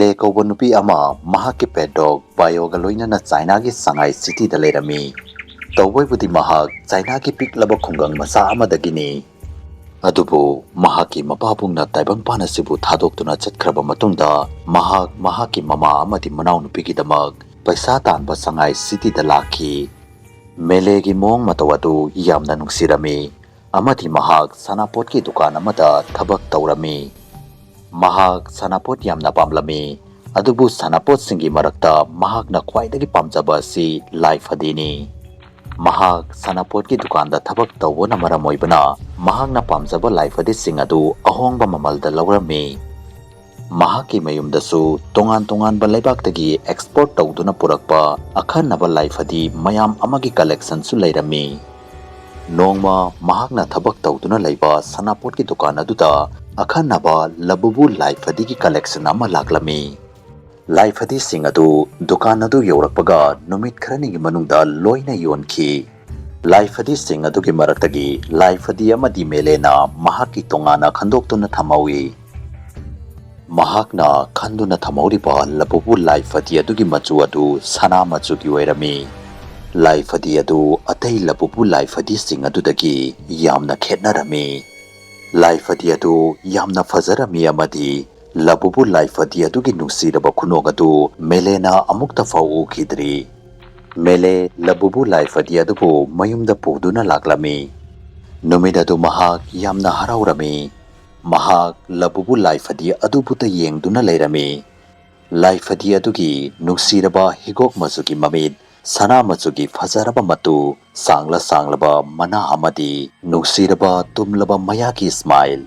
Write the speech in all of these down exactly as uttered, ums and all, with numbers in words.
ꯃꯦꯂꯦ ꯀꯧꯕ ꯅꯨꯄꯤ ꯑꯃ ꯃꯍꯥꯛꯀꯤ pet dog ꯕꯥꯏꯑꯣꯒ ꯂꯣꯏꯅꯅ ꯆꯥꯏꯅꯥꯒꯤ ꯁꯉꯥꯏ ꯁꯤꯇꯤꯗ ꯂꯩꯔꯝꯃꯤ꯫ ꯇꯧꯕꯕꯨꯗꯤ ꯃꯍꯥꯛ ꯆꯥꯏꯅꯥꯒꯤ ꯄꯤꯛꯂꯕ ꯈꯨꯡꯒꯪ ꯃꯆꯥ ꯑꯃꯗꯒꯤꯅꯤ꯫ ꯑꯗꯨꯕꯨ ꯃꯍꯥꯛꯀꯤ ꯃꯄꯥꯕꯨꯡꯅ ꯇꯥꯏꯕꯪꯄꯥꯟ ꯑꯁꯤꯕꯨ ꯊꯥꯗꯣꯛꯇꯨꯅ ꯆꯠꯈ꯭ꯔꯕ ꯃꯇꯨꯡꯗ, ꯃꯍꯥꯛ ꯃꯍꯥꯛꯀꯤ ꯃꯃꯥ ꯑꯃꯗꯤ ꯃꯅꯥꯎꯅꯨꯄꯤꯒꯤꯗꯃꯛ ꯄꯩꯁꯥ ꯇꯥꯟꯕ ꯁꯉꯥꯏ ꯁꯤꯇꯤꯗ ꯂꯥꯛꯈꯤ꯫ ꯃꯦꯂꯦꯒꯤ ꯃꯑꯣꯡ ꯃꯇꯧ ꯑꯗꯨ ꯌꯥꯝꯅ ꯅꯨꯡꯁꯤꯔꯝꯃꯤ, ꯑꯃꯗꯤ ꯃꯍꯥꯛ ꯁꯅꯥꯄꯣꯠꯀꯤ ꯗꯨꯀꯥꯟ ꯑꯃꯗ ꯊꯕꯛ ꯇꯧꯔꯝꯃꯤ꯫ ꯃꯍꯥꯛ ꯁꯅꯥꯄꯣꯠ ꯌꯥꯝꯅ ꯄꯥꯝꯂꯝꯃꯤ, ꯑꯗꯨꯕꯨ ꯁꯅꯥꯄꯣꯠꯁꯤꯡꯒꯤ ꯃꯔꯛꯇ ꯃꯍꯥꯛꯅ ꯈ꯭ꯋꯥꯏꯗꯒꯤ ꯄꯥꯝꯖꯕ ꯑꯁꯤ ꯂꯥꯏ ꯐꯗꯤꯅꯤ꯫ ꯃꯍꯥꯛ ꯁꯅꯥꯄꯣꯠꯀꯤ ꯗꯨꯀꯥꯟꯗ ꯊꯕꯛ ꯇꯧꯕꯅ ꯃꯔꯝ ꯑꯣꯏꯕꯅ, ꯃꯍꯥꯛꯅ ꯄꯥꯝꯖꯕ ꯂꯥꯏ ꯐꯗꯤꯁꯤꯡ ꯑꯗꯨ ꯑꯍꯣꯡꯕ ꯃꯃꯜꯗ ꯂꯧꯔꯝꯃꯤ꯫ ꯃꯍꯥꯛꯀꯤ ꯃꯌꯨꯝꯗꯁꯨ ꯇꯣꯉꯥꯟ ꯇꯣꯉꯥꯟꯕ ꯂꯩꯕꯥꯛꯇꯒꯤ export ꯇꯧꯗꯨꯅ ꯄꯨꯔꯛꯄ ꯑꯈꯟꯅꯕ ꯂꯥꯏ ꯐꯗꯤ ꯃꯌꯥꯝ ꯑꯃꯒꯤ collectionꯁꯨ ꯂꯩꯔꯝꯃꯤ꯫ ꯅꯣꯡꯃ ꯃꯍꯥꯛꯅ ꯊꯕꯛ ꯇꯧꯗꯨꯅ ꯂꯩꯕ ꯁꯅꯥꯄꯣꯠꯀꯤ ꯗꯨꯀꯥꯟ ꯑꯗꯨꯗ ꯑꯈꯟꯅꯕ ꯂꯕꯨꯕꯨ ꯂꯥꯏ ꯐꯗꯤꯒꯤ collection ꯑꯃ ꯂꯥꯛꯂꯝꯃꯤ꯫ ꯂꯥꯏ ꯐꯗꯤꯁꯤꯡ ꯑꯗꯨ ꯗꯨꯀꯥꯟ ꯑꯗꯨ ꯌꯧꯔꯛꯄꯒ ꯅꯨꯃꯤꯠ ꯈꯔꯅꯤꯒꯤ ꯃꯅꯨꯡꯗ ꯂꯣꯏꯅ ꯌꯣꯟꯈꯤ꯫ ꯂꯥꯏ ꯐꯗꯤꯁꯤꯡ ꯑꯗꯨꯒꯤ ꯃꯔꯛꯇꯒꯤ ꯂꯥꯏ ꯐꯗꯤ ꯑꯃꯗꯤ ꯃꯦꯂꯦꯅ ꯃꯍꯥꯛꯀꯤ ꯇꯣꯉꯥꯟꯅ ꯈꯟꯗꯣꯛꯇꯨꯅ ꯊꯝꯍꯧꯏ꯫ ꯃꯍꯥꯛꯅ ꯈꯟꯗꯨꯅ ꯊꯝꯍꯧꯔꯤꯕ ꯂꯕꯨꯕꯨ ꯂꯥꯏ ꯐꯗꯤ ꯑꯗꯨꯒꯤ ꯃꯆꯨ ꯑꯗꯨ ꯁꯅꯥ ꯃꯆꯨꯒꯤ ꯑꯣꯏꯔꯝꯃꯤ꯫ ꯂꯥꯏ ꯐꯗꯤ ꯑꯗꯨ ꯑꯇꯩ ꯂꯕꯨꯕꯨ ꯂꯥꯏ ꯐꯗꯤꯁꯤꯡ ꯑꯗꯨꯗꯒꯤ ꯌꯥꯝꯅ ꯈꯦꯠꯅꯔꯝꯃꯤ꯫ ꯂꯥꯏ ꯐꯗꯤ ꯑꯗꯨ ꯌꯥꯝꯅ ꯐꯖꯔꯝꯃꯤ, ꯑꯃꯗꯤ ꯂꯕꯨꯕꯨ ꯂꯥꯏ ꯐꯗꯤ ꯑꯗꯨꯒꯤ ꯅꯨꯡꯁꯤꯔꯕ ꯈꯨꯅꯣꯛ ꯑꯗꯨ ꯃꯦꯂꯦꯅ ꯑꯃꯨꯛꯇ ꯐꯥꯎ ꯎꯈꯤꯗ꯭ꯔꯤ꯫ ꯃꯦꯂꯦ ꯂꯕꯨꯕꯨ ꯂꯥꯏ ꯐꯗꯤ ꯑꯗꯨꯕꯨ ꯃꯌꯨꯝꯗ ꯄꯨꯗꯨꯅ ꯂꯥꯛꯂꯝꯃꯤ꯫ ꯅꯨꯃꯤꯠ ꯑꯗꯨ ꯃꯍꯥꯛ ꯌꯥꯝꯅ ꯍꯔꯥꯎꯔꯝꯃꯤ꯫ ꯃꯍꯥꯛ ꯂꯕꯨꯕꯨ ꯂꯥꯏ ꯐꯗꯤ ꯑꯗꯨꯕꯨꯇ ꯌꯦꯡꯗꯨꯅ ꯂꯩꯔꯝꯃꯤ꯫ ꯂꯥꯏ ꯐꯗꯤ ꯑꯗꯨꯒꯤ ꯅꯨꯡꯁꯤꯔꯕ ꯍꯤꯒꯣꯛ ꯃꯆꯨꯒꯤ ꯃꯃꯤꯠ, ꯁꯅꯥ ꯃꯆꯨꯒꯤ ꯐꯖꯔꯕ ꯃꯇꯨ, ꯁꯥꯡꯂ ꯁꯥꯡꯂꯕ ꯃꯅꯥ ꯑꯃꯗꯤ ꯅꯨꯡꯁꯤꯔꯕ ꯇꯨꯝꯂꯕ ꯃꯌꯥꯒꯤ smile꯫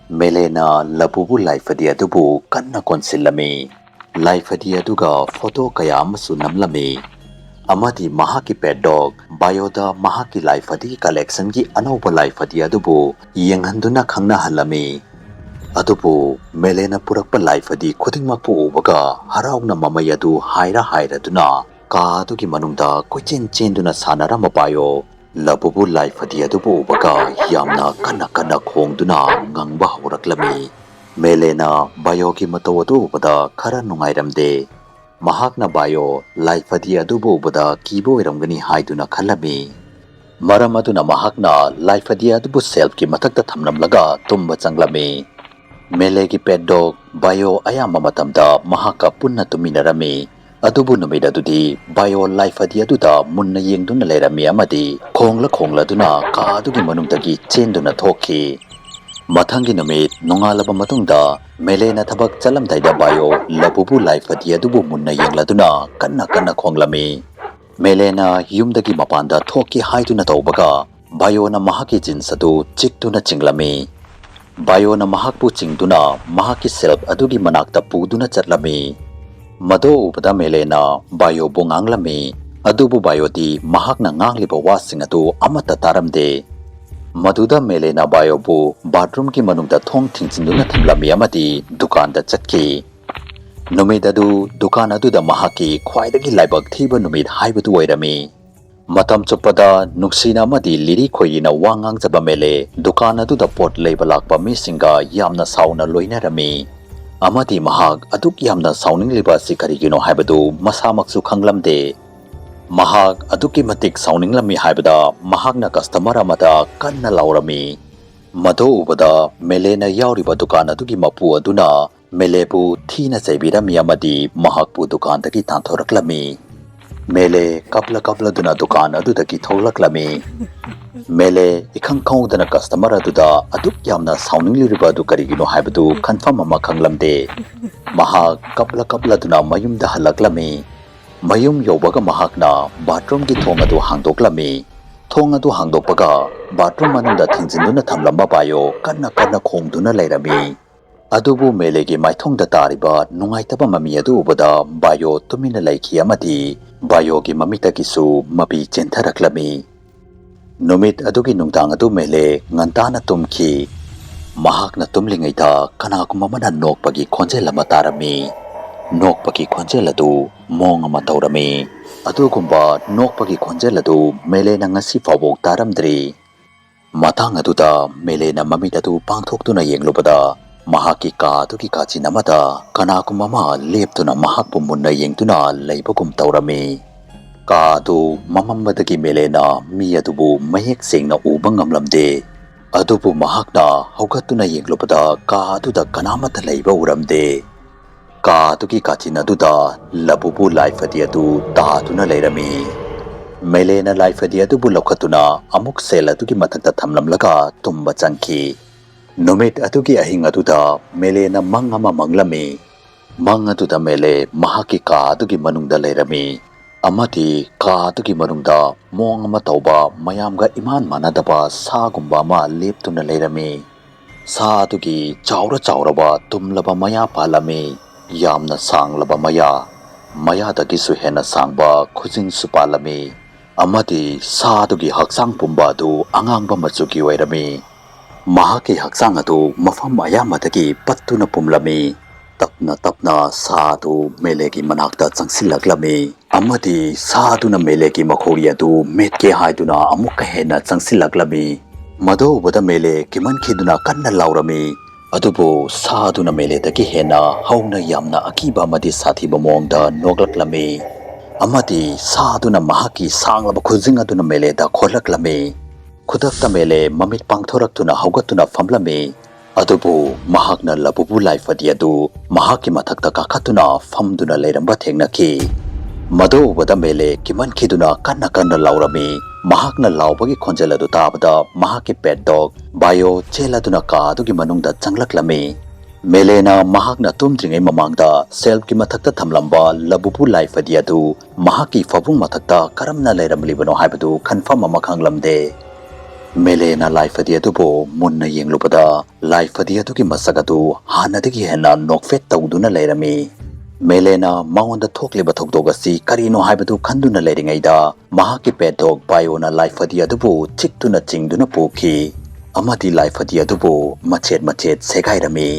ꯃꯦꯂꯦꯅ ꯂꯕꯨꯕꯨ ꯂꯥꯏ ꯐꯗꯤ ꯑꯗꯨꯕꯨ ꯀꯟꯅ ꯀꯣꯟꯁꯤꯜꯂꯝꯃꯤ꯫ ꯂꯥꯏ ꯐꯗꯤ ꯑꯗꯨꯒ photo ꯀꯌꯥ ꯑꯃꯁꯨ ꯅꯝꯂꯝꯃꯤ꯫ ꯑꯃꯗꯤ ꯃꯍꯥꯛꯀꯤ pet dog ꯕꯥꯏꯑꯣꯗ ꯃꯍꯥꯛꯀꯤ ꯂꯥꯏ ꯐꯗꯤꯒꯤ collectionꯒꯤ ꯑꯅꯧꯕ ꯂꯥꯏ ꯐꯗꯤ ꯑꯗꯨꯕꯨ ꯌꯦꯡꯍꯟꯗꯨꯅ ꯈꯪꯅꯍꯜꯂꯝꯃꯤ꯫ ꯑꯗꯨꯕꯨ ꯃꯦꯂꯦꯅ ꯄꯨꯔꯛꯄ ꯂꯥꯏ ꯐꯗꯤ ꯈꯨꯗꯤꯡꯃꯛꯄꯨ ꯎꯕꯒ ꯍꯔꯥꯎꯅ ꯃꯃꯩ ꯑꯗꯨ ꯍꯥꯏꯔ ꯍꯥꯏꯔꯗꯨꯅ ꯀꯥ ꯑꯗꯨꯒꯤ ꯃꯅꯨꯡꯗ ꯀꯣꯏꯆꯦꯟ ꯆꯦꯟꯗꯨꯅ ꯁꯥꯟꯅꯔꯝꯕ ꯕꯥꯏꯑꯣ ꯂꯕꯨꯕꯨ ꯂꯥꯏ ꯐꯗꯤ ꯑꯗꯨꯕꯨ ꯎꯕꯒ ꯌꯥꯝꯅ ꯀꯟꯅ ꯀꯟꯅ ꯈꯣꯡꯗꯨꯅ ꯉꯪꯕ ꯍꯧꯔꯛꯂꯝꯃꯤ꯫ ꯃꯦꯂꯦꯅ ꯕꯥꯏꯑꯣꯒꯤ ꯃꯇꯧ ꯑꯗꯨ ꯎꯕꯗ ꯈꯔ ꯅꯨꯡꯉꯥꯏꯔꯝꯗꯦ꯫ ꯃꯍꯥꯛꯅ ꯕꯥꯏꯑꯣ ꯂꯥꯏꯐꯗꯤ ꯑꯗꯨꯕꯨ ꯎꯕꯗ ꯀꯤꯕ ꯑꯣꯏꯔꯝꯒꯅꯤ ꯍꯥꯏꯗꯨꯅ ꯈꯜꯂꯝꯃꯤ꯫ ꯃꯔꯝ ꯑꯗꯨꯅ ꯃꯍꯥꯛꯅ ꯂꯥꯏꯐꯗꯤ ꯑꯗꯨꯕꯨ ꯁꯦꯜꯐꯀꯤ ꯃꯊꯛꯇ ꯊꯝꯂꯝꯂꯒ ꯇꯨꯝꯕ ꯆꯪꯂꯝꯃꯤ꯫ ꯃꯦꯂꯦꯒꯤ ꯄꯦꯠ ꯗꯣꯒ ꯕꯥꯏꯑꯣ ꯑꯌꯥꯝꯕ ꯃꯇꯝꯗ ꯃꯍꯥꯛꯀ ꯄꯨꯟꯅ ꯇꯨꯝꯃꯤꯟꯅꯔꯝꯃꯤ꯫ ꯑꯗꯨꯕꯨ ꯅꯨꯃꯤꯠ ꯑꯗꯨꯗꯤ ꯕꯥꯏꯑꯣ ꯂꯥꯏꯐꯗꯤ ꯑꯗꯨꯗ ꯃꯨꯟꯅ ꯌꯦꯡꯗꯨꯅ ꯂꯩꯔꯝꯃꯤ ꯑꯃꯗꯤ ꯈꯣꯡꯂ ꯈꯣꯡꯂꯗꯨꯅ ꯀꯥ ꯑꯗꯨꯒꯤ ꯃꯅꯨꯡꯗꯒꯤ ꯆꯦꯟꯗꯨꯅ ꯊꯣꯛꯈꯤ꯫ ꯃꯊꯪꯒꯤ ꯅꯨꯃꯤꯠ ꯅꯣꯡꯉꯥꯜꯂꯕ ꯃꯇꯨꯡꯗ ꯃꯦꯂꯦꯅ ꯊꯕꯛ ꯆꯠꯂꯝꯗꯥꯏꯗ ꯕꯥꯏꯑꯣ ꯂꯕꯨꯕꯨ ꯂꯥꯏꯐꯗꯤ ꯑꯗꯨꯕꯨ ꯃꯨꯟꯅ ꯌꯦꯡꯂꯗꯨꯅ ꯀꯟꯅ ꯀꯟꯅ ꯈꯣꯡꯂꯝꯃꯤ꯫ ꯃꯦꯂꯦꯅ ꯌꯨꯝꯗꯒꯤ ꯃꯄꯥꯟꯗ ꯊꯣꯛꯀꯦ ꯍꯥꯏꯗꯨꯅ ꯇꯧꯕꯒ ꯕꯥꯏꯑꯣꯅ ꯃꯍꯥꯛꯀꯤ ꯖꯤꯟꯁ ꯑꯗꯨ ꯆꯤꯛꯇꯨꯅ ꯆꯤꯡꯂꯝꯃꯤ꯫ ꯕꯥꯏꯑꯣꯅ ꯃꯍꯥꯛꯄꯨ ꯆꯤꯡꯗꯨꯅ ꯃꯍꯥꯛꯀꯤ ꯁꯦꯜꯐ ꯑꯗꯨꯒꯤ ꯃꯅꯥꯛꯇ ꯄꯨꯗꯨꯅ ꯆꯠꯂꯝꯃꯤ꯫ ꯃꯗꯨ ꯎꯕꯗ ꯃꯦꯂꯦꯅ ꯕꯥꯏꯑꯣꯕꯨ ꯉꯥꯡꯂꯝꯃꯤ꯫ ꯑꯗꯨꯕꯨ ꯕꯥꯏꯑꯣꯗꯤ ꯃꯍꯥꯛꯅ ꯉꯥꯡꯂꯤꯕ ꯋꯥꯁꯤꯡ ꯑꯗꯨ ꯑꯃꯠꯇ ꯇꯥꯔꯝꯗꯦ꯫ ꯃꯗꯨꯗ ꯃꯦꯂꯦꯅ ꯕꯥꯏꯑꯣꯕꯨ ꯕꯥꯊꯔꯨꯝꯒꯤ ꯃꯅꯨꯡꯗ ꯊꯣꯡ ꯊꯤꯡꯖꯤꯟꯗꯨꯅ ꯊꯝꯂꯝꯃꯤ ꯑꯃꯗꯤ ꯗꯨꯀꯥꯟꯗ ꯆꯠꯈꯤ꯫ ꯅꯨꯃꯤꯠ ꯑꯗꯨ ꯗꯨꯀꯥꯟ ꯑꯗꯨꯗ ꯃꯍꯥꯛꯀꯤ ꯈ꯭ꯋꯥꯏꯗꯒꯤ ꯂꯥꯏꯕꯛ ꯊꯤꯕ ꯅꯨꯃꯤꯠ ꯍꯥꯏꯕꯗꯨ ꯑꯣꯏꯔꯝꯃꯤ꯫ ꯃꯇꯝ ꯆꯨꯞꯄꯗ ꯅꯨꯡꯁꯤꯅ ꯑꯃꯗꯤ ꯂꯤꯔꯤ ꯈꯣꯏꯔꯤꯅ ꯋꯥ ꯉꯥꯡꯖꯕ ꯃꯦꯂꯦ ꯗꯨꯀꯥꯟ ꯑꯗꯨꯗ ꯄꯣꯠ ꯂꯩꯕ ꯂꯥꯛꯄ ꯃꯤꯁꯤꯡꯒ ꯌꯥꯝꯅ ꯁꯥꯎꯅ ꯂꯣꯏꯅꯔꯝꯃꯤ꯫ ꯑꯃꯗꯤ ꯃꯍꯥꯛ ꯑꯗꯨꯛ ꯌꯥꯝꯅ ꯁꯥꯎꯅꯤꯡꯂꯤꯕ ꯑꯁꯤ ꯀꯔꯤꯒꯤꯅꯣ ꯍꯥꯏꯕꯗꯨ ꯃꯁꯥꯃꯛꯁꯨ ꯈꯪꯂꯝꯗꯦ꯫ ꯃꯍꯥꯛ ꯑꯗꯨꯛꯀꯤ ꯃꯇꯤꯛ ꯁꯥꯎꯅꯤꯡꯂꯝꯃꯤ ꯍꯥꯏꯕꯗ ꯃꯍꯥꯛꯅ ꯀꯁꯇꯃꯔ ꯑꯃꯗ ꯀꯟꯅ ꯂꯥꯎꯔꯝꯃꯤ꯫ ꯃꯗꯨ ꯎꯕꯗ ꯃꯦꯂꯦꯅ ꯌꯥꯎꯔꯤꯕ ꯗꯨꯀꯥꯟ ꯑꯗꯨꯒꯤ ꯃꯄꯨ ꯑꯗꯨꯅ ꯃꯦꯂꯦꯕꯨ ꯊꯤꯅ ꯆꯩꯕꯤꯔꯝꯃꯤ ꯑꯃꯗꯤ ꯃꯍꯥꯛꯄꯨ ꯗꯨꯀꯥꯟꯗꯒꯤ ꯇꯥꯟꯊꯣꯔꯛꯂꯝꯃꯤ꯫ ꯃꯦꯂꯦ ꯀꯞꯂ ꯀꯞꯂꯗꯨꯅ ꯗꯨꯀꯥꯟ ꯑꯗꯨꯗꯒꯤ ꯊꯣꯛꯂꯛꯂꯝꯃꯤ꯫ ꯃꯦꯂꯦ ꯏꯈꯪ ꯈꯪꯍꯧꯗꯅ ꯀꯁꯇꯃꯔ ꯑꯗꯨꯗ ꯑꯗꯨꯛ ꯌꯥꯝꯅ ꯁꯥꯎꯅꯤꯡꯂꯤꯕ ꯑꯗꯨ ꯀꯔꯤꯒꯤꯅꯣ ꯍꯥꯏꯕꯗꯨ ꯈꯟꯐꯝ ꯑꯃ ꯈꯪꯂꯝꯗꯦ꯫ ꯃꯍꯥꯛ ꯀꯞꯂ ꯀꯞꯂꯗꯨꯅ ꯃꯌꯨꯝꯗ ꯍꯜꯂꯛꯂꯝꯃꯤ꯫ ꯃꯌꯨꯝ ꯌꯧꯕꯒ ꯃꯍꯥꯛꯅ ꯕꯥꯊꯔꯨꯝꯒꯤ ꯊꯣꯡ ꯑꯗꯨ ꯍꯥꯡꯗꯣꯛꯂꯝꯃꯤ꯫ ꯊꯣꯡ ꯑꯗꯨ ꯍꯥꯡꯗꯣꯛꯄꯒ ꯕꯥꯊꯔꯨꯝ ꯃꯅꯨꯡꯗ ꯊꯤꯡꯖꯤꯟꯗꯨꯅ ꯊꯝꯂꯝꯕ ꯕꯥꯏꯑꯣ ꯀꯟꯅ ꯀꯟꯅ ꯈꯣꯡꯗꯨꯅ ꯂꯩꯔꯝꯃꯤ꯫ ꯑꯗꯨꯕꯨ ꯃꯦꯂꯦꯒꯤ ꯃꯥꯏꯊꯣꯡꯗ ꯇꯥꯔꯤꯕ ꯅꯨꯡꯉꯥꯏꯇꯕ ꯃꯃꯤ ꯑꯗꯨ ꯎꯕꯗ ꯕꯥꯏꯑꯣ ꯇꯨꯃꯤꯟꯅ ꯂꯩꯈꯤ ꯑꯃꯗꯤ ꯕꯥꯏꯑꯣꯒꯤ ꯃꯃꯤꯠꯇꯒꯤꯁꯨ ꯃꯄꯤ ꯆꯦꯟꯊꯔꯛꯂꯝꯃꯤ꯫ ꯅꯨꯃꯤꯠ ꯑꯗꯨꯒꯤ ꯅꯨꯡꯗꯥꯡ ꯑꯗꯨ ꯃꯦꯂꯦ ꯉꯟꯇꯥꯅ ꯇꯨꯝꯈꯤ꯫ ꯃꯍꯥꯛꯅ ꯇꯨꯝꯂꯤꯉꯩꯗ ꯀꯅꯥꯒꯨꯝꯕ ꯑꯃꯅ ꯅꯣꯛꯄꯒꯤ ꯈꯣꯟꯖꯦꯜ ꯑꯃ ꯇꯥꯔꯝꯃꯤ꯫ ꯅꯣꯛꯄꯒꯤ ꯈꯣꯟꯖꯦꯜ ꯑꯗꯨ ꯃꯑꯣꯡ ꯑꯃ ꯇꯧꯔꯝꯃꯤ꯫ ꯑꯗꯨꯒꯨꯝꯕ ꯅꯣꯛꯄꯒꯤ ꯈꯣꯟꯖꯦꯜ ꯑꯗꯨ ꯃꯦꯂꯦꯅ ꯉꯁꯤ ꯐꯥꯎꯕ ꯇꯥꯔꯝꯗ꯭ꯔꯤ꯫ ꯃꯇꯥꯡ ꯑꯗꯨꯗ ꯃꯦꯂꯦꯅ ꯃꯃꯤꯠ ꯑꯗꯨ ꯄꯥꯡꯊꯣꯛꯇꯨꯅ ꯌꯦꯡꯂꯨꯕꯗ ꯃꯍꯥꯛꯀꯤ ꯀꯥ ꯑꯗꯨꯒꯤ ꯀꯥꯆꯤꯟ ꯑꯃꯗ ꯀꯅꯥꯒꯨꯝꯕ ꯑꯃ ꯂꯦꯞꯇꯨꯅ ꯃꯍꯥꯛꯄꯨ ꯃꯨꯟꯅ ꯌꯦꯡꯗꯨꯅ ꯂꯩꯕꯒꯨꯝ ꯇꯧꯔꯝꯃꯤ꯫ ꯀꯥ ꯑꯗꯨ ꯃꯝꯃꯝꯕꯗꯒꯤ ꯃꯦꯂꯦꯅ ꯃꯤ ꯑꯗꯨꯕꯨ ꯃꯌꯦꯛ ꯁꯦꯡꯅ ꯎꯕ ꯉꯝꯂꯝꯗꯦ꯫ ꯑꯗꯨꯕꯨ ꯃꯍꯥꯛꯅ ꯍꯧꯒꯠꯇꯨꯅ ꯌꯦꯡꯂꯨꯕꯗ ꯀꯥ ꯑꯗꯨꯗ ꯀꯅꯥꯃꯠꯇ ꯂꯩꯕ ꯎꯔꯝꯗꯦ꯫ ꯀꯥ ꯑꯗꯨꯒꯤ ꯀꯥꯆꯤꯟ ꯑꯗꯨꯗ ꯂꯕꯨꯕꯨ ꯂꯥꯏꯐꯗꯤ ꯑꯗꯨ ꯇꯥꯗꯨꯅ ꯂꯩꯔꯝꯃꯤ꯫ ꯃꯦꯂꯦꯅ ꯂꯥꯏꯐꯗꯤ ꯑꯗꯨꯕꯨ ꯂꯧꯈꯠꯇꯨꯅ ꯑꯃꯨꯛ ꯁꯦꯜ ꯑꯗꯨꯒꯤ ꯃꯊꯛꯇ ꯊꯝꯂꯝꯂꯒ ꯇꯨꯝꯕ ꯆꯪꯈꯤ꯫ ꯅꯨꯃꯤꯠ ꯑꯗꯨꯒꯤ ꯑꯍꯤꯡ ꯑꯗꯨꯗ ꯃꯦꯂꯦꯅ ꯃꯪ ꯑꯃ ꯃꯪꯂꯝꯃꯤ꯫ ꯃꯪ ꯑꯗꯨꯗ ꯃꯦꯂꯦ ꯃꯍꯥꯛꯀꯤ ꯀꯥ ꯑꯗꯨꯒꯤ ꯃꯅꯨꯡꯗ ꯂꯩꯔꯝꯃꯤ ꯑꯃꯗꯤ ꯀꯥ ꯑꯗꯨꯒꯤ ꯃꯅꯨꯡꯗ ꯃꯑꯣꯡ ꯑꯃ ꯇꯧꯕ ꯃꯌꯥꯝꯒ ꯏꯃꯥꯟ ꯃꯥꯟꯅꯗꯕ ꯁꯥꯒꯨꯝꯕ ꯑꯃ ꯂꯦꯞꯇꯨꯅ ꯂꯩꯔꯝꯃꯤ꯫ ꯁꯥ ꯑꯗꯨꯒꯤ ꯆꯥꯎꯔ ꯆꯥꯎꯔꯕ ꯇꯨꯝꯂꯕ ꯃꯌꯥ ꯄꯥꯜꯂꯝꯃꯤ꯫ ꯌꯥꯝꯅ ꯁꯥꯡꯂꯕ ꯃꯌꯥ, ꯃꯌꯥꯗꯒꯤꯁꯨ ꯍꯦꯟꯅ ꯁꯥꯡꯕ ꯈꯨꯖꯤꯡꯁꯨ ꯄꯥꯜꯂꯝꯃꯤ꯫ ꯑꯃꯗꯤ ꯁꯥ ꯑꯗꯨꯒꯤ ꯍꯛꯆꯥꯡ ꯄꯨꯝꯕ ꯑꯗꯨ ꯑꯉꯥꯡꯕ ꯃꯆꯨꯒꯤ ꯑꯣꯏꯔꯝꯃꯤ꯫ ꯃꯍꯥꯛꯀꯤ ꯍꯛꯆꯥꯡ ꯑꯗꯨ ꯃꯐꯝ ꯑꯌꯥꯝꯕꯗꯒꯤ ꯄꯠꯇꯨꯅ ꯄꯨꯝꯂꯝꯃꯤ꯫ ꯇꯞꯅ ꯇꯞꯅ ꯁꯥ ꯑꯗꯨ ꯃꯦꯂꯦꯒꯤ ꯃꯅꯥꯛꯇ ꯆꯪꯁꯤꯜꯂꯛꯂꯝꯃꯤ ꯑꯃꯗꯤ ꯁꯥ ꯑꯗꯨꯅ ꯃꯦꯂꯦꯒꯤ ꯃꯈꯧꯔꯤ ꯑꯗꯨ ꯃꯦꯠꯀꯦ ꯍꯥꯏꯗꯨꯅ ꯑꯃꯨꯛꯀ ꯍꯦꯟꯅ ꯆꯪꯁꯤꯜꯂꯛꯂꯝꯃꯤ꯫ ꯃꯗꯨ ꯎꯕꯗ ꯃꯦꯂꯦ ꯀꯤꯃꯟꯈꯤꯗꯨꯅ ꯀꯟꯅ ꯂꯥꯎꯔꯝꯃꯤ꯫ ꯑꯗꯨꯕꯨ ꯁꯥ ꯑꯗꯨꯅ ꯃꯦꯂꯦꯗꯒꯤ ꯍꯦꯟꯅ ꯍꯧꯅ ꯌꯥꯝꯅ ꯑꯀꯤꯕ ꯑꯃꯗꯤ ꯁꯥꯊꯤꯕ ꯃꯑꯣꯡꯗ ꯅꯣꯛꯂꯛꯂꯝꯃꯤ ꯑꯃꯗꯤ ꯁꯥ ꯑꯗꯨꯅ ꯃꯍꯥꯛꯀꯤ ꯁꯥꯡꯂꯕ ꯈꯨꯖꯤꯡ ꯑꯗꯨꯅ ꯃꯦꯂꯦꯗ ꯈꯣꯠꯂꯛꯂꯝꯃꯤ꯫ ꯈꯨꯗꯛꯇ ꯃꯦꯂꯦ ꯃꯃꯤꯠ ꯄꯥꯡꯊꯣꯔꯛꯇꯨꯅ ꯍꯧꯒꯠꯇꯨꯅ ꯐꯝꯂꯝꯃꯤ꯫ ꯑꯗꯨꯕꯨ ꯃꯍꯥꯛꯅ ꯂꯕꯨꯕꯨ ꯂꯥꯏꯐꯗꯤ ꯑꯗꯨ ꯃꯍꯥꯛꯀꯤ ꯃꯊꯛꯇ ꯀꯥꯈꯠꯇꯨꯅ ꯐꯝꯗꯨꯅ ꯂꯩꯔꯝꯕ ꯊꯦꯡꯅꯈꯤ꯫ ꯃꯗꯨ ꯎꯕꯗ ꯃꯦꯂꯦ ꯀꯤꯃꯟꯈꯤꯗꯨꯅ ꯀꯟꯅ ꯀꯟꯅ ꯂꯥꯎꯔꯝꯃꯤ꯫ ꯃꯍꯥꯛꯅ ꯂꯥꯎꯕꯒꯤ ꯈꯣꯟꯖꯦꯜ ꯑꯗꯨ ꯇꯥꯕꯗ ꯃꯍꯥꯛꯀꯤ ꯄꯦꯠ ꯗꯣꯒ ꯕꯥꯏꯑꯣ ꯆꯦꯜꯂꯗꯨꯅ ꯀꯥ ꯑꯗꯨꯒꯤ ꯃꯅꯨꯡꯗ ꯆꯪꯂꯛꯂꯝꯃꯤ꯫ ꯃꯦꯂꯦꯅ ꯃꯍꯥꯛꯅ ꯇꯨꯝꯗ꯭ꯔꯤꯉꯩ ꯃꯃꯥꯡꯗ ꯁꯦꯜꯐꯀꯤ ꯃꯊꯛꯇ ꯊꯝꯂꯝꯕ ꯂꯕꯨꯕꯨ ꯂꯥꯏꯐꯗꯤ ꯑꯗꯨ ꯃꯍꯥꯛꯀꯤ ꯐꯕꯨꯡ ꯃꯊꯛꯇ ꯀꯔꯝꯅ ꯂꯩꯔꯝꯂꯤꯕꯅꯣ ꯍꯥꯏꯕꯗꯨ ꯈꯟꯐꯝ ꯑꯃ ꯈꯪꯂꯝꯗꯦ꯫ ꯃꯦꯂꯦꯅ ꯂꯥꯏꯐꯗꯤ ꯑꯗꯨꯕꯨ ꯃꯨꯟꯅ ꯌꯦꯡꯂꯨꯕꯗ ꯂꯥꯏꯐꯗꯤ ꯑꯗꯨꯒꯤ ꯃꯁꯛ ꯑꯗꯨ ꯍꯥꯟꯅꯗꯒꯤ ꯍꯦꯟꯅ ꯅꯣꯛꯐꯦꯠ ꯇꯧꯗꯨꯅ ꯂꯩꯔꯝꯃꯤ꯫ ꯃꯦꯂꯦꯅ ꯃꯉꯣꯟꯗ ꯊꯣꯛꯂꯤꯕ ꯊꯧꯗꯣꯛ ꯑꯁꯤ ꯀꯔꯤꯅꯣ ꯍꯥꯏꯕꯗꯨ ꯈꯟꯗꯨꯅ ꯂꯩꯔꯤꯉꯩꯗ ꯃꯍꯥꯛꯀꯤ ꯄꯦꯠ ꯗꯣꯒ ꯕꯥꯏꯑꯣꯅ ꯂꯥꯏꯐꯗꯤ ꯑꯗꯨꯕꯨ ꯆꯤꯛꯇꯨꯅ ꯆꯤꯡꯗꯨꯅ ꯄꯨꯈꯤ ꯑꯃꯗꯤ ꯂꯥꯏꯐꯗꯤ ꯑꯗꯨꯕꯨ ꯃꯆꯦꯠ ꯃꯆꯦꯠ ꯁꯦꯒꯥꯏꯔꯝꯃꯤ꯫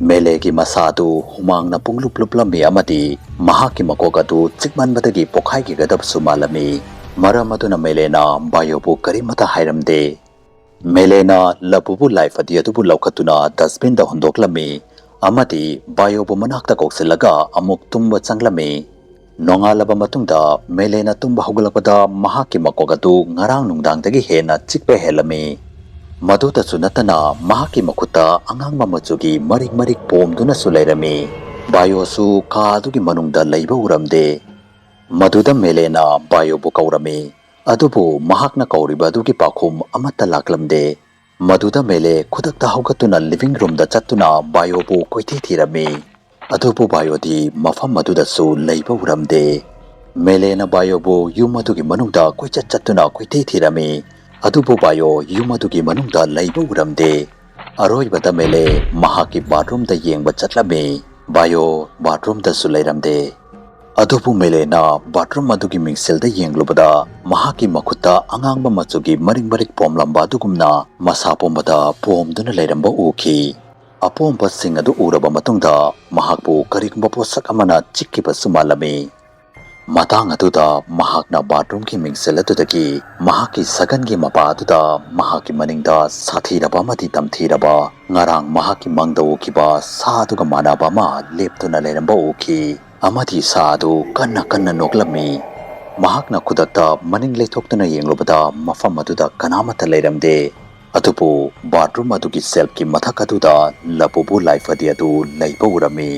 ꯃꯦꯂꯦꯒꯤ ꯃꯁꯥ ꯑꯗꯨ ꯍꯨꯃꯥꯡꯅ ꯄꯨꯡꯂꯨꯞ ꯂꯨꯞꯂꯝꯃꯤ ꯑꯃꯗꯤ ꯃꯍꯥꯛꯀꯤ ꯃꯀꯣꯛ ꯑꯗꯨ ꯆꯤꯛꯃꯟꯕꯗꯒꯤ ꯄꯣꯈꯥꯏꯈꯤꯒꯗꯕꯁꯨ ꯃꯥꯜꯂꯝꯃꯤ꯫ ꯃꯔꯝ ꯑꯗꯨꯅ ꯃꯦꯂꯦꯅ ꯕꯥꯏꯑꯣꯕꯨ ꯀꯔꯤꯃꯠꯇ ꯍꯥꯏꯔꯝꯗꯦ꯫ ꯃꯦꯂꯦꯅ ꯂꯕꯨꯕꯨ ꯂꯥꯏꯐꯗꯤ ꯑꯗꯨꯕꯨ ꯂꯧꯈꯠꯇꯨꯅ ꯗꯁꯕꯤꯟꯗ ꯍꯨꯟꯗꯣꯛꯂꯝꯃꯤ ꯑꯃꯗꯤ ꯕꯥꯏꯑꯣꯕꯨ ꯃꯅꯥꯛꯇ ꯀꯧꯁꯤꯜꯂꯒ ꯑꯃꯨꯛ ꯇꯨꯝꯕ ꯆꯪꯂꯝꯃꯤ꯫ ꯅꯣꯡꯉꯥꯜꯂꯕ ꯃꯇꯨꯡꯗ ꯃꯦꯂꯦꯅ ꯇꯨꯝꯕ ꯍꯧꯒꯠꯂꯛꯄꯗ ꯃꯍꯥꯛꯀꯤ ꯃꯀꯣꯛ ꯑꯗꯨ ꯉꯔꯥꯡ ꯅꯨꯡꯗꯥꯡꯗꯒꯤ ꯍꯦꯟꯅ ꯆꯤꯛꯄ ꯍꯦꯜꯂꯝꯃꯤ꯫ ꯃꯗꯨꯇꯁꯨ ꯅꯠꯇꯅ ꯃꯍꯥꯛꯀꯤ ꯃꯈꯨꯠꯇ ꯑꯉꯥꯡꯕ ꯃꯆꯨꯒꯤ ꯃꯔꯤꯛ ꯃꯔꯤꯛ ꯄꯣꯝꯗꯨꯅꯁꯨ ꯂꯩꯔꯝꯃꯤ꯫ ꯕꯥꯏꯑꯣꯁꯨ ꯀꯥ ꯑꯗꯨꯒꯤ ꯃꯅꯨꯡꯗ ꯂꯩꯕ ꯎꯔꯝꯗꯦ꯫ ꯃꯗꯨꯗ ꯃꯦꯂꯦꯅ ꯕꯥꯏꯑꯣꯕꯨ ꯀꯧꯔꯝꯃꯤ꯫ ꯑꯗꯨꯕꯨ ꯃꯍꯥꯛꯅ ꯀꯧꯔꯤꯕ ꯑꯗꯨꯒꯤ ꯄꯥꯎꯈꯨꯝ ꯑꯃꯠꯇ ꯂꯥꯛꯂꯝꯗꯦ꯫ ꯃꯗꯨꯗ ꯃꯦꯂꯦ ꯈꯨꯗꯛꯇ ꯍꯧꯒꯠꯇꯨꯅ ꯂꯤꯚꯤꯡ ꯔꯨꯝꯗ ꯆꯠꯇꯨꯅ ꯕꯥꯏꯑꯣꯕꯨ ꯀꯣꯏꯊꯤ ꯊꯤꯔꯝꯃꯤ꯫ ꯑꯗꯨꯕꯨ ꯕꯥꯏꯑꯣꯗꯤ ꯃꯐꯝ ꯑꯗꯨꯗꯁꯨ ꯂꯩꯕ ꯎꯔꯝꯗꯦ꯫ ꯃꯦꯂꯦꯅ ꯕꯥꯏꯑꯣꯕꯨ ꯌꯨꯝ ꯑꯗꯨꯒꯤ ꯃꯅꯨꯡꯗ ꯀꯣꯏꯆꯠ ꯆꯠꯇꯨꯅ ꯀꯣꯏꯊꯤ ꯊꯤꯔꯝꯃꯤ꯫ ꯑꯗꯨꯕꯨ ꯕꯥꯏꯑꯣ ꯌꯨꯝ ꯑꯗꯨꯒꯤ ꯃꯅꯨꯡꯗ ꯂꯩꯕ ꯎꯔꯝꯗꯦ꯫ ꯑꯔꯣꯏꯕꯗ ꯃꯦꯂꯦ ꯃꯍꯥꯛꯀꯤ ꯕꯥꯠꯔꯨꯝꯗ ꯌꯦꯡꯕ ꯆꯠꯂꯝꯃꯤ꯫ ꯕꯥꯏꯑꯣ ꯕꯥꯠꯔꯨꯝꯗꯁꯨ ꯂꯩꯔꯝꯗꯦ꯫ ꯑꯗꯨꯕꯨ ꯃꯦꯂꯦꯅ ꯕꯥꯠꯔꯨꯝ ꯑꯗꯨꯒꯤ ꯃꯤꯡꯁꯦꯜꯗ ꯌꯦꯡꯂꯨꯕꯗ ꯃꯍꯥꯛꯀꯤ ꯃꯈꯨꯠꯇ ꯑꯉꯥꯡꯕ ꯃꯆꯨꯒꯤ ꯃꯔꯤꯛ ꯃꯔꯤꯛ ꯄꯣꯝꯂꯝꯕ ꯑꯗꯨꯒꯨꯝꯅ ꯃꯁꯥ ꯄꯨꯝꯕꯗ ꯄꯣꯝꯗꯨꯅ ꯂꯩꯔꯝꯕ ꯎꯈꯤ꯫ ꯑꯄꯣꯝꯕꯁꯤꯡ ꯑꯗꯨ ꯎꯔꯕ ꯃꯇꯨꯡꯗ ꯃꯍꯥꯛꯄꯨ ꯀꯔꯤꯒꯨꯝꯕ ꯄꯣꯠꯁꯛ ꯑꯃꯅ ꯆꯤꯛꯈꯤꯕꯁꯨ ꯃꯥꯜꯂꯝꯃꯤ꯫ ꯃꯇꯥꯡ ꯑꯗꯨꯗ ꯃꯍꯥꯛꯅ ꯕꯥꯠꯔꯨꯝꯒꯤ ꯃꯤꯡꯁꯦꯜ ꯑꯗꯨꯗꯒꯤ ꯃꯍꯥꯛꯀꯤ ꯁꯒꯟꯒꯤ ꯃꯄꯥ ꯑꯗꯨꯗ ꯃꯍꯥꯛꯀꯤ ꯃꯅꯤꯡꯗ ꯁꯥꯊꯤꯔꯕ ꯑꯃꯗꯤ ꯇꯝꯊꯤꯔꯕ ꯉꯔꯥꯡ ꯃꯍꯥꯛꯀꯤ ꯃꯪꯗ ꯎꯈꯤꯕ ꯁꯥ ꯑꯗꯨꯒ ꯃꯥꯟꯅꯕ ꯑꯃ ꯂꯦꯞꯇꯨꯅ ꯂꯩꯔꯝꯕ ꯎꯈꯤ ꯑꯃꯗꯤ ꯁꯥ ꯑꯗꯨ ꯀꯟꯅ ꯀꯟꯅ ꯅꯣꯛꯂꯝꯃꯤ꯫ ꯃꯍꯥꯛꯅ ꯈꯨꯗꯛꯇ ꯃꯅꯤꯡ ꯂꯩꯊꯣꯛꯇꯨꯅ ꯌꯦꯡꯂꯨꯕꯗ ꯃꯐꯝ ꯑꯗꯨꯗ ꯀꯅꯥꯃꯠꯇ ꯂꯩꯔꯝꯗꯦ꯫ ꯑꯗꯨꯕꯨ ꯕꯥꯠꯔꯨꯝ ꯑꯗꯨꯒꯤ ꯁꯦꯜꯐꯀꯤ ꯃꯊꯛ ꯑꯗꯨꯗ ꯂꯕꯨꯕꯨ ꯂꯥꯏꯐꯗꯤ ꯑꯗꯨ ꯂꯩꯕ ꯎꯔꯝꯃꯤ꯫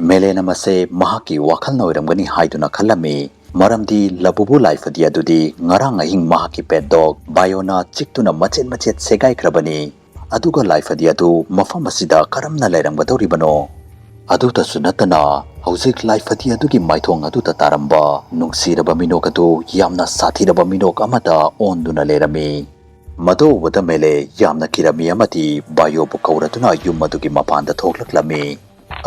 ꯃꯦꯂꯦꯅ ꯃꯁꯦ ꯃꯍꯥꯛꯀꯤ ꯋꯥꯈꯜꯅ ꯑꯣꯏꯔꯝꯒꯅꯤ ꯍꯥꯏꯗꯨꯅ ꯈꯜꯂꯝꯃꯤ꯫ ꯃꯔꯝꯗꯤ ꯂꯕꯨꯕꯨ ꯂꯥꯏꯐꯗꯤ ꯑꯗꯨꯗꯤ ꯉꯔꯥꯡ ꯑꯍꯤꯡ ꯃꯍꯥꯛꯀꯤ ꯄꯦꯠ ꯗꯣꯒ ꯕꯥꯏꯑꯣꯅ ꯆꯤꯛꯇꯨꯅ ꯃꯆꯦꯠ ꯃꯆꯦꯠ ꯁꯦꯒꯥꯏꯈ꯭ꯔꯕꯅꯤ꯫ ꯑꯗꯨꯒ ꯂꯥꯏꯐꯗꯤ ꯑꯗꯨ ꯃꯐꯝ ꯑꯁꯤꯗ ꯀꯔꯝꯅ ꯂꯩꯔꯝꯒꯗꯧꯔꯤꯕꯅꯣ? ꯑꯗꯨꯇꯁꯨ ꯅꯠꯇꯅ ꯍꯧꯖꯤꯛ ꯂꯥꯏꯐꯗꯤ ꯑꯗꯨꯒꯤ ꯃꯥꯏꯊꯣꯡ ꯑꯗꯨꯗ ꯇꯥꯔꯝꯕ ꯅꯨꯡꯁꯤꯔꯕ ꯃꯤꯅꯣꯛ ꯑꯗꯨ ꯌꯥꯝꯅ ꯁꯥꯊꯤꯔꯕ ꯃꯤꯅꯣꯛ ꯑꯃꯗ ꯑꯣꯟꯗꯨꯅ ꯂꯩꯔꯝꯃꯤ꯫ ꯃꯗꯨ ꯎꯕꯗ ꯃꯦꯂꯦ ꯌꯥꯝꯅ ꯀꯤꯔꯝꯃꯤ ꯑꯃꯗꯤ ꯕꯥꯏꯑꯣꯕꯨ ꯀꯧꯔꯗꯨꯅ ꯌꯨꯝ ꯑꯗꯨꯒꯤ ꯃꯄꯥꯟꯗ ꯊꯣꯛꯂꯛꯂꯝꯃꯤ꯫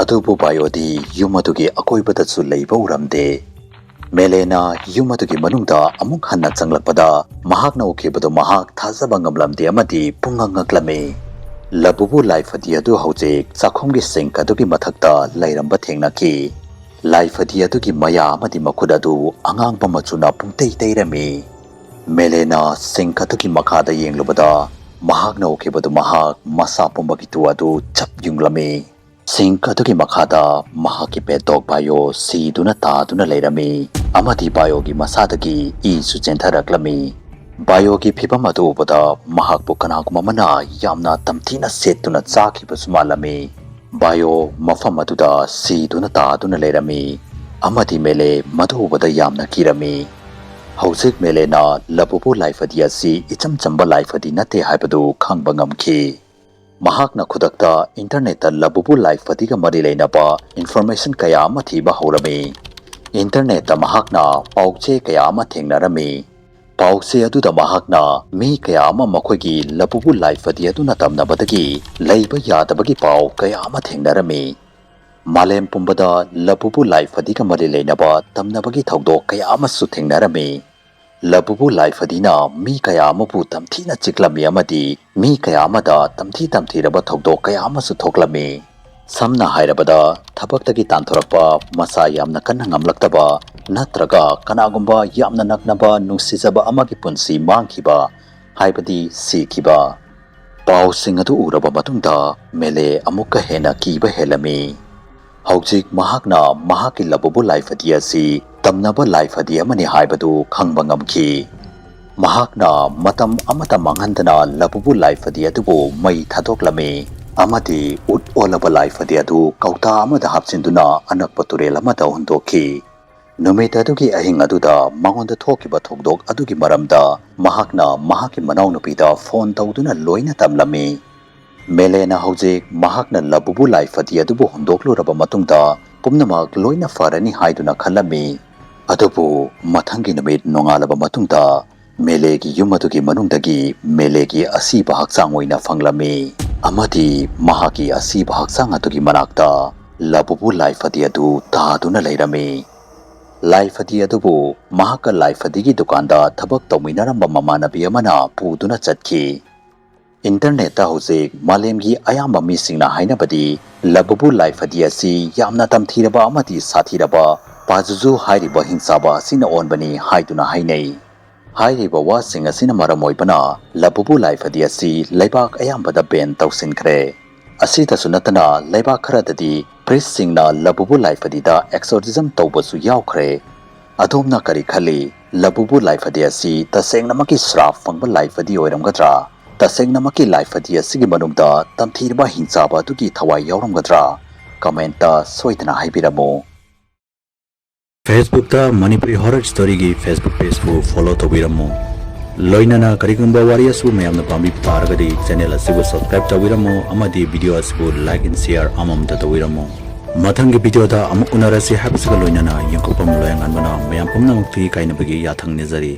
ꯑꯗꯨꯕꯨ ꯕꯥꯏꯑꯣꯗꯤ ꯌꯨꯝ ꯑꯗꯨꯒꯤ ꯑꯀꯣꯏꯕꯗꯁꯨ ꯂꯩꯕ ꯎꯔꯝꯗꯦ꯫ ꯃꯦꯂꯦꯅ ꯌꯨꯝ ꯑꯗꯨꯒꯤ ꯃꯅꯨꯡꯗ ꯑꯃꯨꯛ ꯍꯟꯅ ꯆꯪꯂꯛꯄꯗ ꯃꯍꯥꯛꯅ ꯎꯈꯤꯕꯗꯨ ꯃꯍꯥꯛ ꯊꯥꯖꯕ ꯉꯝꯂꯝꯗꯦ ꯑꯃꯗꯤ ꯄꯨꯡꯉꯛ ꯉꯛꯂꯝꯃꯤ꯫ ꯂꯕꯨꯕꯨ ꯂꯥꯏꯐꯗꯤ ꯑꯗꯨ ꯍꯧꯖꯤꯛ ꯆꯥꯛꯈꯨꯝꯒꯤ ꯁꯤꯡꯛ ꯑꯗꯨꯒꯤ ꯃꯊꯛꯇ ꯂꯩꯔꯝꯕ ꯊꯦꯡꯅꯈꯤ꯫ ꯂꯥꯏꯐꯗꯤ ꯑꯗꯨꯒꯤ ꯃꯌꯥ ꯑꯃꯗꯤ ꯃꯈꯨꯠ ꯑꯗꯨ ꯑꯉꯥꯡꯕ ꯃꯆꯨꯅ ꯄꯨꯡꯇꯩ ꯇꯩꯔꯝꯃꯤ꯫ ꯃꯦꯂꯦꯅ ꯁꯤꯡꯛ ꯑꯗꯨꯒꯤ ꯃꯈꯥꯗ ꯌꯦꯡꯂꯨꯕꯗ ꯃꯍꯥꯛꯅ ꯎꯈꯤꯕꯗꯨ ꯃꯍꯥꯛ ꯃꯁꯥ ꯄꯨꯝꯕꯒꯤ ꯇꯨ ꯑꯗꯨ ꯆꯞ ꯌꯨꯡꯂꯝꯃꯤ꯫ ꯁꯤꯡꯛ ꯑꯗꯨꯒꯤ ꯃꯈꯥꯗ ꯃꯍꯥꯛꯀꯤ ꯄꯦꯠ ꯗꯣꯒ ꯕꯥꯏꯑꯣ ꯁꯤꯗꯨꯅ ꯇꯥꯗꯨꯅ ꯂꯩꯔꯝꯃꯤ, ꯑꯃꯗꯤ ꯕꯥꯏꯑꯣꯒꯤ ꯃꯁꯥꯗꯒꯤ ꯏꯁꯨ ꯆꯦꯟꯊꯔꯛꯂꯝꯃꯤ꯫ ꯕꯥꯏꯑꯣꯒꯤ ꯐꯤꯚꯝ ꯑꯗꯨ ꯎꯕꯗ ꯃꯍꯥꯛꯄꯨ ꯀꯅꯥꯒꯨꯝꯕ ꯑꯃꯅ ꯌꯥꯝꯅ ꯇꯝꯊꯤꯅ ꯁꯦꯠꯇꯨꯅ ꯆꯥꯈꯤꯕꯁꯨ ꯃꯥꯜꯂꯝꯃꯤ꯫ ꯕꯥꯏꯑꯣ ꯃꯐꯝ ꯑꯗꯨꯗ ꯁꯤꯗꯨꯅ ꯇꯥꯗꯨꯅ ꯂꯩꯔꯝꯃꯤ, ꯑꯃꯗꯤ ꯃꯦꯂꯦ ꯃꯗꯨ ꯎꯕꯗ ꯌꯥꯝꯅ ꯀꯤꯔꯝꯃꯤ꯫ ꯍꯧꯖꯤꯛ ꯃꯦꯂꯦꯅ ꯂꯕꯨꯕꯨ ꯂꯥꯏꯐꯗꯤ ꯑꯁꯤ ꯏꯆꯝ ꯆꯝꯕ ꯂꯥꯏꯐꯗꯤ ꯅꯠꯇꯦ ꯍꯥꯏꯕꯗꯨ ꯈꯪꯕ ꯉꯝꯈꯤ꯫ ꯃꯍꯥꯛꯅ ꯈꯨꯗꯛꯇ ꯏꯟꯇꯔꯅꯦꯠꯇ ꯂꯕꯨꯕꯨ ꯂꯥꯏꯐꯗꯤꯒ ꯃꯔꯤ ꯂꯩꯅꯕ ꯏꯟꯐꯣꯔꯃꯦꯁꯟ ꯀꯌꯥ ꯑꯃ ꯊꯤꯕ ꯍꯧꯔꯝꯃꯤ꯫ ꯏꯟꯇꯔꯅꯦꯠꯇ ꯃꯍꯥꯛꯅ ꯄꯥꯎꯆꯦ ꯀꯌꯥ ꯑꯃ ꯊꯦꯡꯅꯔꯝꯃꯤ꯫ ꯄꯥꯎꯆꯦ ꯑꯗꯨꯗ ꯃꯍꯥꯛꯅ ꯃꯤ ꯀꯌꯥ ꯑꯃ ꯃꯈꯣꯏꯒꯤ ꯂꯕꯨꯕꯨ ꯂꯥꯏꯐꯗꯤ ꯑꯗꯨꯅ ꯇꯝꯅꯕꯗꯒꯤ ꯂꯩꯕ ꯌꯥꯗꯕꯒꯤ ꯄꯥꯎ ꯀꯌꯥ ꯑꯃ ꯊꯦꯡꯅꯔꯝꯃꯤ꯫ ꯃꯥꯂꯦꯝ ꯄꯨꯝꯕꯗ ꯂꯕꯨꯕꯨ ꯂꯥꯏꯐꯗꯤꯒ ꯃꯔꯤ ꯂꯩꯅꯕ ꯇꯝꯅꯕꯒꯤ ꯊꯧꯗꯣꯛ ꯀꯌꯥ ꯑꯃꯁꯨ ꯊꯦꯡꯅꯔꯝꯃꯤ꯫ ꯂꯕꯨꯕꯨ ꯂꯥꯏꯐꯗꯤꯅ ꯃꯤ ꯀꯌꯥ ꯑꯃꯕꯨ ꯇꯝꯊꯤꯅ ꯆꯤꯛꯂꯝꯃꯤ ꯑꯃꯗꯤ ꯃꯤ ꯀꯌꯥ ꯑꯃꯗ ꯇꯝꯊꯤ ꯇꯝꯊꯤꯔꯕ ꯊꯧꯗꯣꯛ ꯀꯌꯥ ꯑꯃꯁꯨ ꯊꯣꯛꯂꯝꯃꯤ꯫ ꯁꯝꯅ ꯍꯥꯏꯔꯕꯗ, ꯊꯕꯛꯇꯒꯤ ꯇꯥꯟꯊꯣꯔꯛꯄ, ꯃꯁꯥ ꯌꯥꯝꯅ ꯀꯟꯅ ꯉꯝꯂꯛꯇꯕ, ꯅꯠꯇ꯭ꯔꯒ ꯀꯅꯥꯒꯨꯝꯕ ꯌꯥꯝꯅ ꯅꯛꯅꯕ ꯅꯨꯡꯁꯤꯖꯕ ꯑꯃꯒꯤ ꯄꯨꯟꯁꯤ ꯃꯥꯡꯈꯤꯕ, ꯍꯥꯏꯕꯗꯤ ꯁꯤꯈꯤꯕ꯫ ꯄꯥꯎꯁꯤꯡ ꯑꯗꯨ ꯎꯔꯕ ꯃꯇꯨꯡꯗ ꯃꯦꯂꯦ ꯑꯃꯨꯛꯀ ꯍꯦꯟꯅ ꯀꯤꯕ ꯍꯦꯜꯂꯝꯃꯤ꯫ ꯍꯧꯖꯤꯛ ꯃꯍꯥꯛꯅ ꯃꯍꯥꯛꯀꯤ ꯂꯕꯨꯕꯨ ꯂꯥꯏꯐꯗꯤ ꯑꯁꯤ ꯇꯝꯅꯕ ꯂꯥꯏꯐꯗꯤ ꯑꯃꯅꯤ ꯍꯥꯏꯕꯗꯨ ꯈꯪꯕ ꯉꯝꯈꯤ꯫ ꯃꯍꯥꯛꯅ ꯃꯇꯝ ꯑꯃꯠꯇ ꯃꯥꯡꯍꯟꯗꯅ ꯂꯕꯨꯕꯨ ꯂꯥꯏꯐꯗꯤ ꯑꯗꯨꯕꯨ ꯃꯩ ꯊꯥꯗꯣꯛꯂꯝꯃꯤ ꯑꯃꯗꯤ ꯎꯠ ꯑꯣꯜꯂꯕ ꯂꯥꯏꯐꯗꯤ ꯑꯗꯨ ꯀꯧꯇꯥ ꯑꯃꯗ ꯍꯥꯞꯆꯤꯟꯗꯨꯅ ꯑꯅꯛꯄ ꯇꯨꯔꯦꯜ ꯑꯃꯗ ꯍꯨꯟꯗꯣꯛꯈꯤ꯫ ꯅꯨꯃꯤꯠ ꯑꯗꯨꯒꯤ ꯑꯍꯤꯡ ꯑꯗꯨꯗ ꯃꯉꯣꯟꯗ ꯊꯣꯛꯈꯤꯕ ꯊꯧꯗꯣꯛ ꯑꯗꯨꯒꯤ ꯃꯔꯝꯗ ꯃꯍꯥꯛꯅ ꯃꯍꯥꯛꯀꯤ ꯃꯅꯥꯎꯅꯨꯄꯤꯗ ꯐꯣꯟ ꯇꯧꯗꯨꯅ ꯂꯣꯏꯅ ꯇꯝꯂꯝꯃꯤ꯫ ꯃꯦꯂꯦꯅ ꯍꯧꯖꯤꯛ ꯃꯍꯥꯛꯅ ꯂꯕꯨꯕꯨ ꯂꯥꯏꯐꯗꯤ ꯑꯗꯨꯕꯨ ꯍꯨꯟꯗꯣꯛꯂꯨꯔꯕ ꯃꯇꯨꯡꯗ ꯄꯨꯝꯅꯃꯛ ꯂꯣꯏꯅ ꯐꯔꯅꯤ ꯍꯥꯏꯗꯨꯅ ꯈꯜꯂꯝꯃꯤ꯫ ꯑꯗꯨꯕꯨ ꯃꯊꯪꯒꯤ ꯅꯨꯃꯤꯠ ꯅꯣꯡꯉꯥꯜꯂꯕ ꯃꯇꯨꯡꯗ ꯃꯦꯂꯦꯒꯤ ꯌꯨꯝ ꯑꯗꯨꯒꯤ ꯃꯅꯨꯡꯗꯒꯤ ꯃꯦꯂꯦꯒꯤ ꯑꯁꯤꯕ ꯍꯛꯆꯥꯡ ꯑꯣꯏꯅ ꯐꯪꯂꯝꯃꯤ ꯑꯃꯗꯤ ꯃꯍꯥꯛꯀꯤ ꯑꯁꯤꯕ ꯍꯛꯆꯥꯡ ꯑꯗꯨꯒꯤ ꯃꯅꯥꯛꯇ ꯂꯕꯨꯕꯨ ꯂꯥꯏꯐꯗꯤ ꯑꯗꯨ ꯇꯥꯗꯨꯅ ꯂꯩꯔꯝꯃꯤ꯫ ꯂꯥꯏꯐꯗꯤ ꯑꯗꯨꯕꯨ ꯃꯍꯥꯛꯀ ꯂꯥꯏꯐꯗꯤꯒꯤ ꯗꯨꯀꯥꯟꯗ ꯊꯕꯛ ꯇꯧꯃꯤꯟꯅꯔꯝꯕ ꯃꯃꯥꯟꯅꯕꯤ ꯑꯃꯅ ꯄꯨꯗꯨꯅ ꯆꯠꯈꯤ꯫ ꯏꯟꯇꯔꯅꯦꯠꯇ ꯍꯧꯖꯤꯛ ꯃꯥꯂꯦꯝꯒꯤ ꯑꯌꯥꯝꯕ ꯃꯤꯁꯤꯡꯅ ꯍꯥꯏꯅꯕꯗꯤ ꯂꯕꯨꯕꯨ ꯂꯥꯏꯐꯗꯤ ꯑꯁꯤ ꯌꯥꯝꯅ ꯇꯝꯊꯤꯔꯕ ꯑꯃꯗꯤ ꯁꯥꯊꯤꯔꯕ ꯄꯥꯖꯨꯖꯨ ꯍꯥꯏꯔꯤꯕ ꯍꯤꯡꯆꯥꯕ ꯑꯁꯤꯅ ꯑꯣꯟꯕꯅꯤ ꯍꯥꯏꯗꯨꯅ ꯍꯥꯏꯅꯩ꯫ ꯍꯥꯏꯔꯤꯕ ꯋꯥꯁꯤꯡ ꯑꯁꯤꯅ ꯃꯔꯝ ꯑꯣꯏꯕꯅ ꯂꯕꯨꯕꯨ ꯂꯥꯏꯐꯗꯤ ꯑꯁꯤ ꯂꯩꯕꯥꯛ ꯑꯌꯥꯝꯕꯗ ꯕꯦꯟ ꯇꯧꯁꯤꯟꯈ꯭ꯔꯦ꯫ ꯑꯁꯤꯇꯁꯨ ꯅꯠꯇꯅ ꯂꯩꯕꯥꯛ ꯈꯔꯗꯗꯤ ꯄ꯭ꯔꯤꯁꯁꯤꯡꯅ ꯂꯕꯨꯕꯨ ꯂꯥꯏꯐꯗꯤꯗ ꯑꯦꯛꯁꯣꯔꯁꯤꯖꯝ ꯇꯧꯕꯁꯨ ꯌꯥꯎꯈ꯭ꯔꯦ꯫ ꯑꯗꯣꯝꯅ ꯀꯔꯤ ꯈꯜꯂꯤ? ꯂꯕꯨꯕꯨ ꯂꯥꯏꯐꯗꯤ ꯑꯁꯤ ꯇꯁꯦꯡꯅꯃꯛꯀꯤ ꯁ꯭ꯔꯥꯞ ꯐꯪꯕ ꯂꯥꯏꯐꯗꯤ ꯑꯣꯏꯔꯝꯒꯗ꯭ꯔꯥ? ꯇꯁꯦꯡꯅꯃꯛꯀꯤ ꯂꯥꯏꯐꯗꯤ ꯑꯁꯤꯒꯤ ꯃꯅꯨꯡꯗ ꯇꯝꯊꯤꯔꯕ ꯍꯤꯡꯆꯥꯕ ꯑꯗꯨꯒꯤ ꯊꯋꯥꯏ ꯌꯥꯎꯔꯝꯒꯗ꯭ꯔꯥ? ꯀꯃꯦꯟꯇ ꯁꯣꯏꯗꯅ ꯍꯥꯏꯕꯤꯔꯝꯃꯨ꯫ Facebookꯇ ꯃꯅꯤꯄꯨꯔꯤ ꯍꯣꯔꯔ ꯁ꯭ꯇꯣꯔꯤꯒꯤ Facebook ꯄꯦꯖꯄꯨ ꯐꯣꯂꯣ ꯇꯧꯕꯤꯔꯝꯃꯨ꯫ ꯂꯣꯏꯅꯅ ꯀꯔꯤꯒꯨꯝꯕ ꯋꯥꯔꯤ ꯑꯁꯤꯕꯨ ꯃꯌꯥꯝꯅ ꯄꯥꯝꯕꯤꯕ ꯇꯥꯔꯒꯗꯤ ꯆꯦꯅꯦꯜ ꯑꯁꯤꯕꯨ ꯁꯕꯁꯀ꯭ꯔꯥꯏꯕ ꯇꯧꯕꯤꯔꯝꯃꯨ ꯑꯃꯗꯤ ꯚꯤꯗꯤꯑꯣ ꯑꯁꯤꯕꯨ ꯂꯥꯏꯛ ꯑꯦꯟ ꯁꯤꯌꯔ ꯑꯃꯃꯝꯇ ꯇꯧꯕꯤꯔꯝꯃꯨ꯫ ꯃꯊꯪꯒꯤ ꯚꯤꯗꯤꯑꯣꯗ ꯑꯃꯨꯛ ꯎꯅꯔꯁꯤ ꯍꯥꯏꯕꯁꯤꯒ ꯂꯣꯏꯅꯅ ꯌꯦꯡꯊꯣꯛꯄꯝ ꯂꯣꯌꯥꯉꯥꯟꯕꯅ ꯃꯌꯥꯝ ꯄꯨꯝꯅꯃꯛꯇꯒꯤ ꯀꯥꯏꯅꯕꯒꯤ ꯌꯥꯊꯪ ꯅꯤꯖꯔꯤ꯫